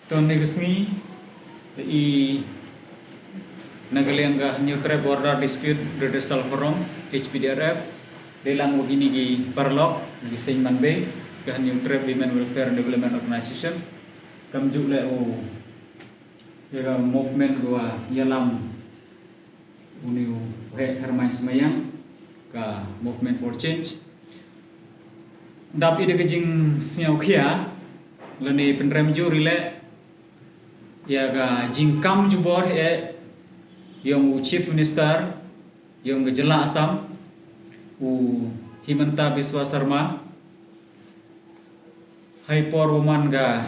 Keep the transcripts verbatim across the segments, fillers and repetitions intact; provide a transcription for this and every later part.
Ton ni ka sngi i na ka liang ka Hynñiewtrep Border Dispute Redressal Forum, H B D R F, dei lang wa kini ki paralok ki seng man bei ka Hynñiewtrep Women Welfare and Development Organization, kam ju le u ya ka movement wa yalam u ni u he tharmai smayang ka Movement for Change. Dap i da ka jingsngewkhia lane pynrem jur i le ya ka jingkam jubor e yong u Chief Minister yong ka jylla Assam, u Himanta Biswa Sarma, hei por wa man ka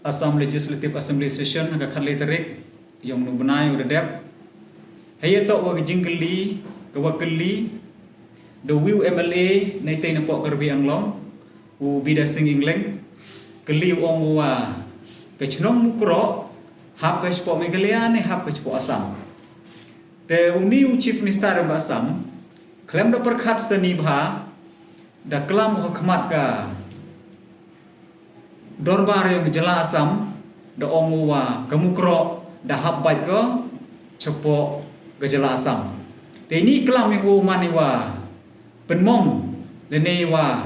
Assam Legislative Assembly session ha ka khatle tarik yong u bnai u da dep. Hei ya toh wa ka jingkylli, ka wa kylli da u M L A neitei na poh Karbi Anglong, u Bidya Sing Engleng, kylli u ong u wa ka chnong Mukroh hap ka chapoh Meghalaya ne hap ka chapoh Assam. Te u ni u Chief Minister yong ka Assam khlem da pyrkhat sa ni bha da klam u ha khmat ka dorbar yong ka jylla Assam, da ong u wa ka Mukroh da hap bait ka chapoh ka jylla Assam. Te ni klam yong u man i wa pynmong lane wa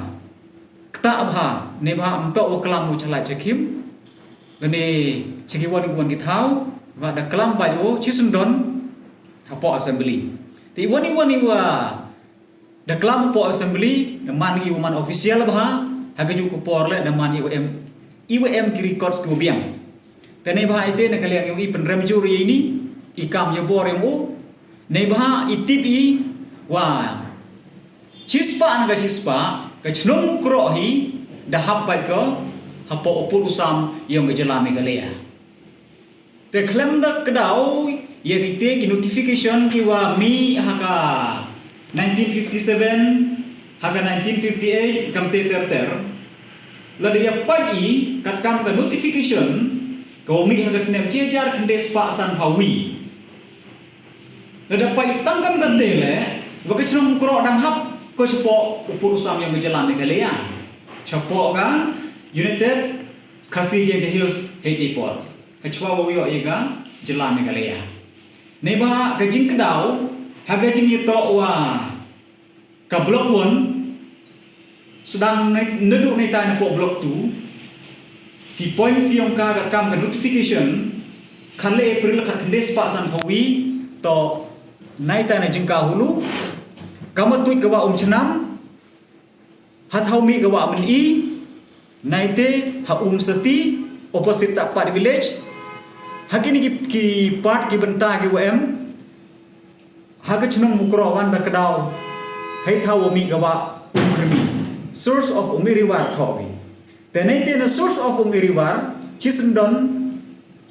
ktah bha, ne bha ym toh wa klam u chalai chakhim lane chaki wan wan ki thaw, wa da klam bait u chisyndon hapoh Assembly. Te wan i wan i wa da klam hapoh Assembly, da man i wa man official bha, ha ka ju ka por le da man i wa em, i wa em ki records ki wa biang. Te ne bha ite na ka liang yong i pynrem jur i ni i kam ya bor yong u, ne bha i tip i wa chispah na ka chispah ka chnong Mukroh hi da hap bait ka hapoh u pud u sam yong ka jylla Meghalaya. Te khlem da kdaw ya kite ki notification ki wa mih ha ka nineteen fifty-seven, ha ka nineteen fifty-eight, kam te ter ter. Lada ya pait i katkam ka notification ka wa mih ha ka snem chi hajar khyndai spah san phaw wi. Lada pait tang kam kate le wa ka chnong Mukroh dang hap ka chapoh u pud u sam yong ka jylla Meghalaya, chapoh ka United Khasi Jaintia Hills hei dei por, hachwa wa u yoh ya ka jylla Meghalaya. Ne bha ka jingkdaw ha ka jingyatoh wa ka Block One sdang ne, naduh neitai na poh Block Two, ki points yong ka katkam ka notification, khatle April khat khyndai spah san phaw wi, toh neitai na Jingkahulu, ka Matuid ka wa Umchnam, ha Thawmih ka wa Myni, neite ha Umsati, opposite Tahpat Village. Ha kini ki, ki part ki bynta ki wa em ha ka chnong Mukroh wan da kdaw hei thaw wa mih ka wa Umkhrmi, source of Umi River thoh wi. Te neite na source of Umi River chisyndon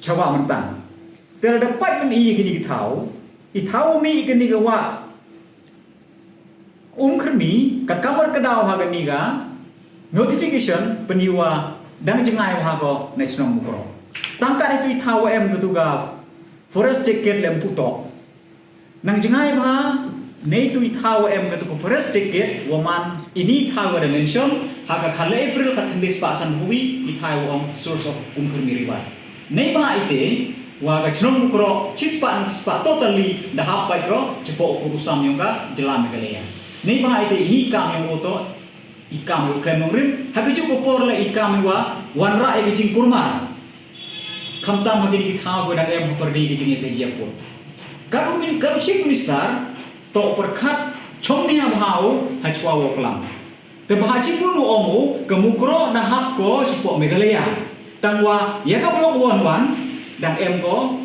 chawa mynta. Te lada pait man i kini ki thaw, i thaw wa mih kini ka wa Umkhrmi, katkam wa kdaw ha kani ka notification, pyni wa dang jngai wa ha ko na chnong Mukroh. Tang ka itu i thaw wa em katu ka forest check gate lem puto. Nang jngai wa ha, neitu i thaw wa em katu ka forest check gate, wa man ini thaw wa da mention ha ka khatle April khat khyndai spah san phaw wi, i thaw wa ong source of Umkhrmi River. Neibhah ite, wa ka chnong Mukroh, chispah na chispah totally da hap bait ko chapoh u pud u sam yong ka jylla Meghalaya. Neibhah ite ini i kam yong u toh i kam yong u khlem nongrim, ha ka juh ka por le i kam yong u wa wanrah ya ka jingkurmar. Khamtam ha kini ki thaw ko dang em ha pyrdi ka jingyakhih jingyapoh. Ka u min, ka u Chief Minister toh pyrkhat chong ni ha bha u hachwa wa klam. Te bha chibun u ong u, ka Mukroh da hap ko chapoh Meghalaya. Tang wa ya ka Block One wan dang em ko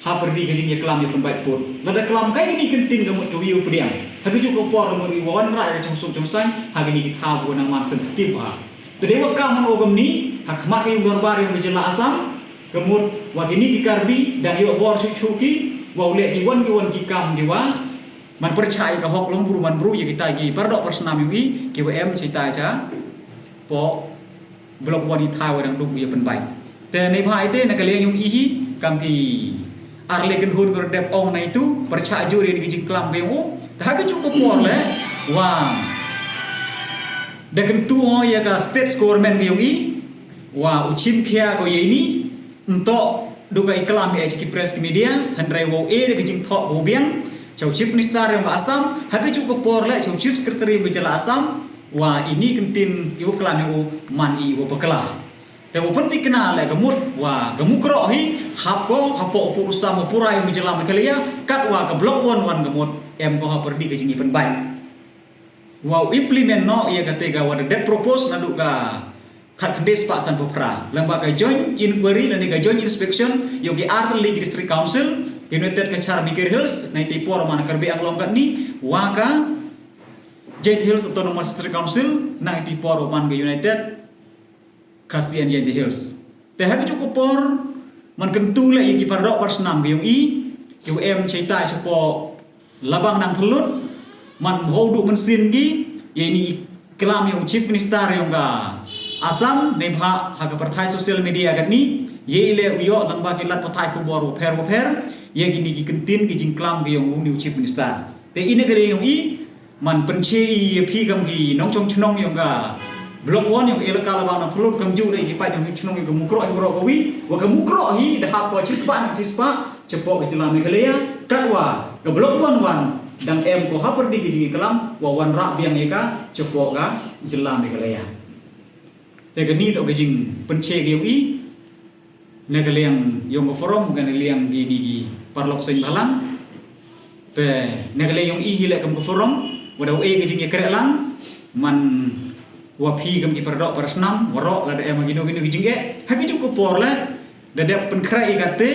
ha pyrdi ka jingyakhlam yapynbait pud. Lada klam kai kini ki ktien ka mut ka wi u pdiang. Ha ka juh ka por ka mut i wanrah ya ka chongsuk chongsaiñ ha kini ki thaw ko nang man sensitive ha. Te dei wa kam man u kamni ha khmat ka yung dorbar yong ka jylla Assam, ka mut wa kini ki Karbi dang yoh bor chuh chuh ki wa u leh ki wan ki wan ki kam ki wa man pyrchah ya ka hok long bru man bru ya kita ki paradoh parsnam yong i ki wa em chaitai chapoh Block One i thaw wa dang duk u yapynbait. Te neibhah ite na ka liang yong i hi kam ki ar le kynhun ko dep ong na itu pyrchah jur ya ki jingklam ka yong u. Te ha ka juh ka por le wa da kyntu o ya ka state government ka yong i Wa u chim khia ko ye ini, ym toh du ka i klam ya cha ki press ki media, hynrei wow e da ka jingthoh ka u biang cha u Chief Minister yong ka Assam, ha ka juh ka por le cha u Chief Secretary yong ka jylla Assam, wa ini ka ktien i wa klam yong u man i wa bakla. Te wa pyntikna le ka mut wa ka Mukroh hi, hap ko, hapoh u pud u sam u pura yong ka jylla Meghalaya, kat wa ka Block One One ka mut, em ko ha pyrdi ka jingipynbait. Wow implement noh ya kate ka wa da dep propose naduh ka khatkhyndai spah san phew phra. Lyngba ka joint inquiry lane ka joint inspection yong ki artylli ki District Council, United Cachar Mikir Hills, na iti i por man Karbi Anglong katni, wa ka Jaintia Hills Autonomous District Council, na iti i por man ka United Khasi and Jaintia Hills. Te ha ka juh ka por, man kyntu le ya ki paradoh parasnam ka yong i, ki wa em chaitai chapoh Labang Nangphyllut, man bhoh du mynsiem ki, ya ini i klam yong u Chief Minister yong ka Assam, neibhah ha ka pyrthai social media katni, ya i le u yoh lyngba ki lad pathai khubor wapher wapher, ya kini ki ktien ki jingklam ka yong uni u Chief Minister. Te ini ka le yong i, man pynche i ya phi kam ki nongchong chnong yong ka Block One yong ka elaka Labang Nangphyllut, kamjooh le ki paid nongchong chnong yong ka Mukroh hi, Mukroh ka wi, wa ka Mukroh hi da hap ko chispah na chispah chapoh ka jylla Meghalaya, kat wa ka Block One One dang em ko ha pyrdi ka jingiklam wa wanrah biang ya ka chapoh ka jylla Meghalaya. Te kani toh ka jingpynche ka yong i, na ka liang yong ka forum, ka na liang kini ki paralok seng bhalang. Te na ka liang yong i hi le kam ka forum, wa da u e ka jingyakreh lang, man wa phi kam ki paradoh parasnam, waroh lada em ha kino kino ki jingeh, ha ka juh ka por le, da dep pynkhreh i kate,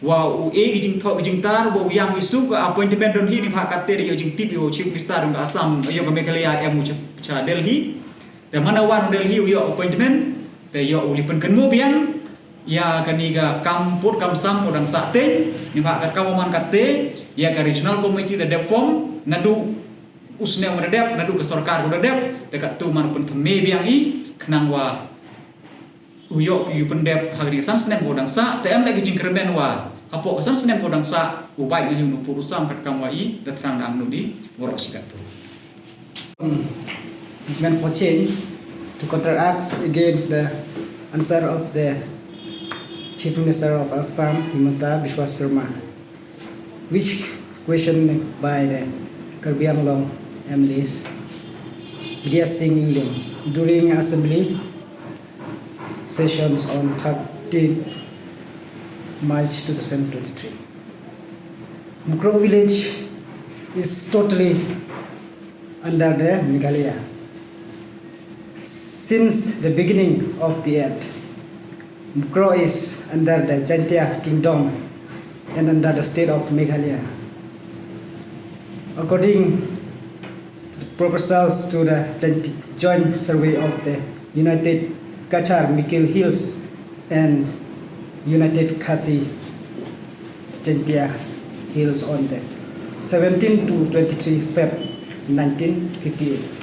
wa u e ki jingthoh ki jingtar, wa u yang i su ka appointment don hi neibhah kate da yoh jingtip ya u Chief Minister yong ka Assam, yong ka Meghalaya em u cha, cha Delhi. Te man da wan Delhi u yoh appointment, te yoh u li pynkynmaw biang ya kani ka kam pud kam sam u dang sah teng, neibhah katkam wa man kate, ya ka regional committee da dep form, naduh u snem wa da dep, naduh ka sorkar wa da dep, te kattu man pynthymme biang i, khnang wa u yoh ki u pyndep ha kani ka san snem ko dang sah, te em le ki jingkyrmen wa hapoh ka san snem ko dang sah, u bait na hi u nu pud u sam katkam wa i da thrang da angnud i, waroh shi kattu. Movement for change to counteract against the answer of the Chief Minister of Assam, Himanta Biswa Sarma, which questioned by the Karbi Anglong M L As, Bidya Singh Engleng, during assembly sessions on thirteenth March two thousand twenty-three. Mukroh village is totally under the Meghalaya. Since the beginning of the earth, Mukroh is under the Jaintia Kingdom and under the state of Meghalaya. According to the proposals to the joint, joint survey of the United Cachar Mikir Hills and United Khasi Jaintia Hills on the seventeen to twenty-three Feb nineteen fifty-eight.